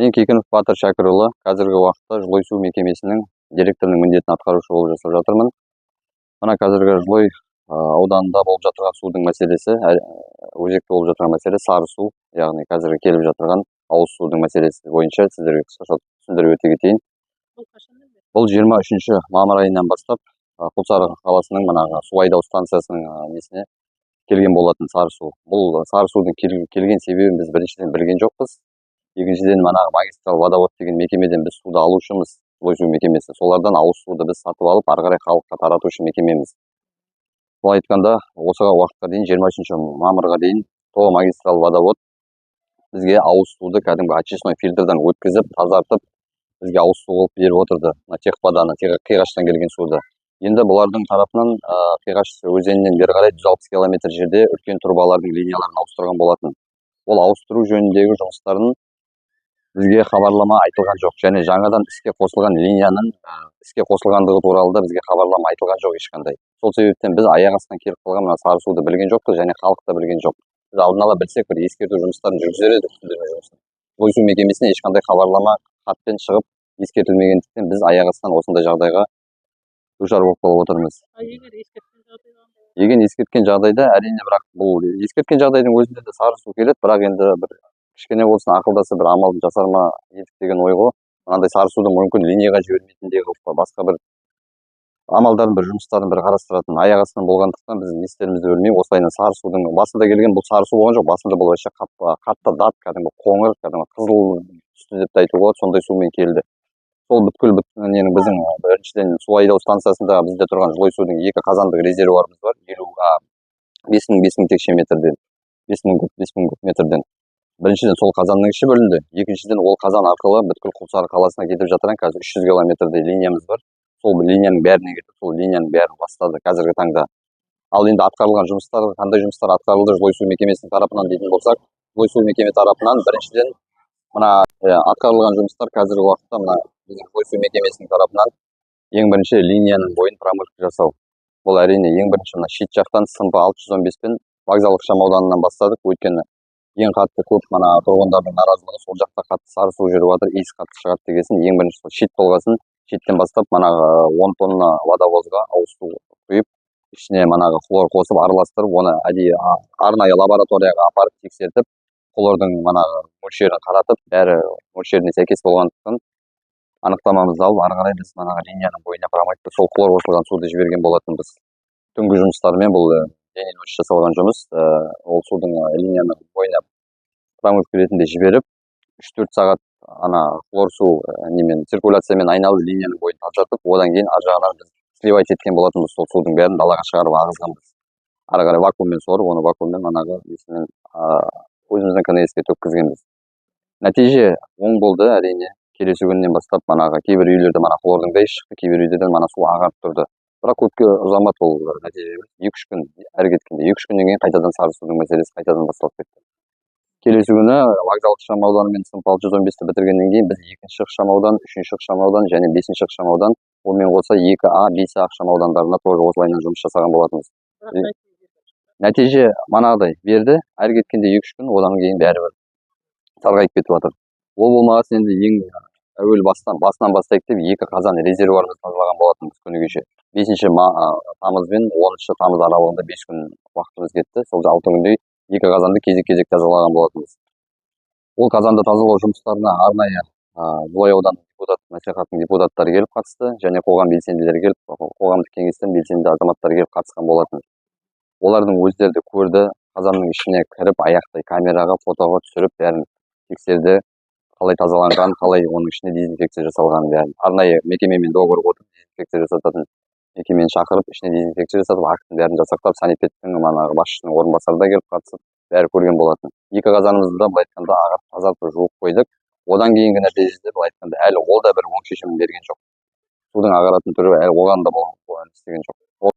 Мен, Кекінов Батыр Шәкірұлы, қазіргі уақытта Жылой су мекемесінің директорының міндетін атқарушы болып жасап жатырмын. Мына қазіргі Жылой ауданында болып жатырған судың мәселесі, өзекті болып жатырған мәселе сары су, яғни қазіргі келіп жатырған ауыз судың мәселесі бойынша сіздерге қысқаша түсіндіріп өте кетейін. Бұл қашаннан бері? Бұл 23 мамыр айынан бастап Құлсары қаласының мына су айдау станциясының несіне келген болатын сары су. Бұл сары судың келген себебін біз, біріншіден, білген жоқпыз. Екіншіден, манағы «Магистрал водовод» деген мекемеден біз суды алушымыз, Жылой су мекемесі. Солардан ауыз суды біз сатып алып, ары қарай халыққа таратушы мекемеміз. Былай айтқанда, осыға уақытқа дейін, 23 мамырға дейін ТОО «Магистрал водовод» бізге ауыз суды кәдімгі очистной фильтрдан өткізіп, тазартып, бізге ауыз су қылып беріп отырды. Мына техводаны, Қиғаштан келген суды. Енді бұлардың тарапынан Қиғаш өзенінен бері қарай 160 километр жерде үлкен трубалардың линияларын ауыстырған болатын. Ол ауыстыру жөніндегі жұмыстарын бізге хабарлама айтылған жоқ және жаңадан іске қосылған линияның іске қосылғандығы туралы да бізге хабарлама айтылған жоқ ешқандай. Сол себептен біз аяқ астынан келіп қалған мына сары суды білген жоқпыз және халық та білген жоқ. Біз алдын ала білсек, бір ескерту жұмыстарын жүргізер едік, түсіндірме жұмысын. Жылой су мекемесіне ешқандай хабарлама хатпен шығып ескертілмегендіктен, біз аяқ астынан осындай жағдайға душар болып қалып отырмыз. А егер ескерткен жағдайда қандай болады? Егер ескерткен жағдайда, әрине, бірақ бұл ескерткен жағдайдың өзінде де сары су келеді. Бірақ енді бір кішкене болсын ақылдасып, бір амалын жасар ма едік деген ой ғой. Мынандай сары суды мүмкін линияға жібермейтіндей қылып, басқа бір амалдарын, бір жұмыстарын бір қарастыратын. Аяқ астынан болғандықтан, біз не істерімізді білмей, осылайынан сары судың басында келген, бұл сары су болған жоқ басында. Бұл вообще қатты дат, кәдімгі қоңыр, кәдімгі қызыл түсті деп те айтуға болады, сондай сумен келді. Сол бүткіл ненің, біздің, біріншіден, су айдау станциясында бізде тұрған Жылой судың екі қазандық резервуарымыз бар, 50, 5000, 5000 текше метрден, 5000 куб, 5000 куб метрден. Біріншіден, сол қазанның іші бөлінді. Екіншіден, ол қазан арқылы бүткіл Құлсары қаласына кетіп жатырған қазір 300 километрдей линиямыз бар. Сол линияның бәріне кетіп, сол линияның бәрін ластады қазіргі таңда. Ал енді атқарылған жұмыстар, қандай жұмыстар атқарылды Жылой су мекемесінің тарапынан дейтін болсақ, Жылой су мекеме тарапынан біріншіден мына атқарылған жұмыстар қазіргі уақытта мына біздің Жылой су мекемесінің тарапынан ең бірінші линияның бойын промывка жасау. Бұл, әрине, ең бірінші мына шет жақтан СМП 615 пен Вокзал ықшам ауданынан бастадық, өйткені ең қатты көп мына тұрғындардың наразылығы сол жақта, қатты сары су жүріп жатыр, иіс қатты шығады дегесін, ең бірінші сол шет болғасын, шеттен бастап манағы 10 тонна водовозға ауыз су құйып, ішіне манағы хлор қосып, араластырып, оны әдейі арнайы лабораторияға апарып тексертіп, хлордың манағы мөлшерін қаратып, бәрі мөлшеріне сәйкес болғандықтан, анықтамамызды алып, ары қарай біз манағы линияның бойына промывка, сол хлор қосылған суды жіберген болатынбыз. Түнгі жұмыстармен, бұл день и ночь жасалған жұмыс. Ол судың линияның бойына промывка ретінде жіберіп, 3-4 сағат ана хлор су немен, циркуляциямен айналып, линияның бойын тазартып, одан кейін ар жағынан біз сливать еткен болатынбыз. Сол судың бәрін далаға шығарып ағызғанбыз. Ары қарай вакууммен сорып, оны вакууммен манағы несімен өзіміздің КНС-ке төккізгенбіз. Нәтиже оң болды, әрине. Келесі күннен бастап манағы кейбір үйлерде мана хлордың да иісі шықты, кейбір үйлерден мана су ағарып тұрды. Бірақ көпке ұзамады ол нәтиже, 2-3 күн, әрі кеткенде 2-3 күннен кейін қайтадан сары судың мәселесі қайтадан басталып кетті. Келесі күні Вокзал ықшам ауданы мен СМП 615-ті бітіргеннен кейін, біз екінші ықшам аудан, үшінші ықшам аудан және бесінші ықшам аудан, онымен қоса 2А, 5А ықшам аудандарына тоже осылайынан жұмыс жасаған болатынбыз. Бірақ нәтиже берді. Нәтиже манағыдай берді, әрі кеткенде 2-3 күн, одан кейін бәрібір сарғайып кетіп жатыр. Ол болмағасын, енді ең әуел бастан басынан бастайық деп, екі қазан резервуарымызды тазалаған болатынбыз күні кеше, 5 тамыз бен 10 тамыз аралығында 5 күн уақытымыз кетті. Сол 6 күндей екі қазанды кезек кезек тазалаған болатынбыз. Ол қазанды тазалау жұмыстарына арнайы Жылой ауданы депутат мәслихатының депутаттары келіп қатысты және қоғам белсенділері келіп, қоғамдық кеңестен белсенді азаматтар келіп қатысқан болатын. Олардың өздері де көрді, қазанның ішіне кіріп, аяқтай камераға, фотоға түсіріп, бәрін тексерді, қалай тазаланғанын, қалай оның ішіне дезинфекция жасалғанын бәрін. Арнайы мекемемен договор отырып, дезинфекция жасататын мекемені шақырып, ішіне дезинфекция жасатып, актін бәрін жасақтап, санэпидтің манағы басшысының орынбасары да келіп қатысып, бәрі көрген болатын. Екі қазанымызды да, былай айтқанда, ағартып, тазартып, жуып қойдық. Одан кейінгі нәтижеде, былай айтқанда, әлі ол да бір оң шешімін берген жоқ. Судың ағаратын түрі әлі оған да бұл істеген жоқ.